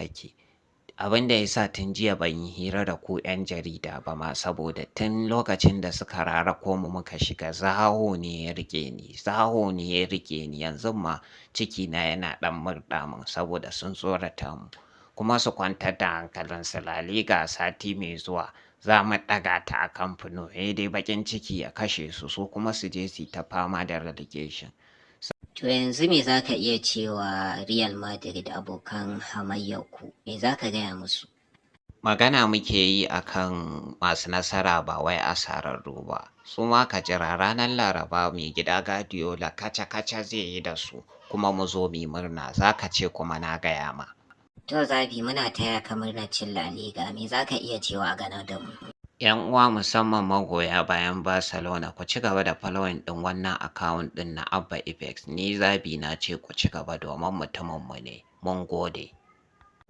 Take. Abin da ya sa tun jiya ban yi hira da ku 'yan jarida ba ma, saboda tun lokacin da suka rarako mu muka shiga, zawo ne ya riƙe ni, zawo ne ya riƙe ni. Yanzu ma cikina yana ɗan murɗa mun saboda sun tsorata mu. Kuma su kwantar da hankalinsu, La Liga sati mai zuwa za mu ɗaga ta a Camp Nou, sai dai baƙin ciki ya kashe su, su kuma su je su yi ta fama da relegation. To, yanzu me za ka iya cewa Real Madrid, abokan hamayyarku, me za ka gaya musu? Magana muke yi akan masu nasara, ba wai asararru ba. Su ma ka jira ranar Laraba, mai gida Guardiola kaca-kaca zai yi da su, kuma mu zo mu murna, za ka ce kuma na gaya ma. To Xavi, muna taya ka murnar cin La Liga, me za ka iya cewa game da mu? 'Yan uwa, musamman magoya bayan Barcelona, ku ci gaba da following ɗin wannan account ɗin na Abba Effects. Ni Xavi na ce ku ci gaba domin mutuminmu ne. Mun gode.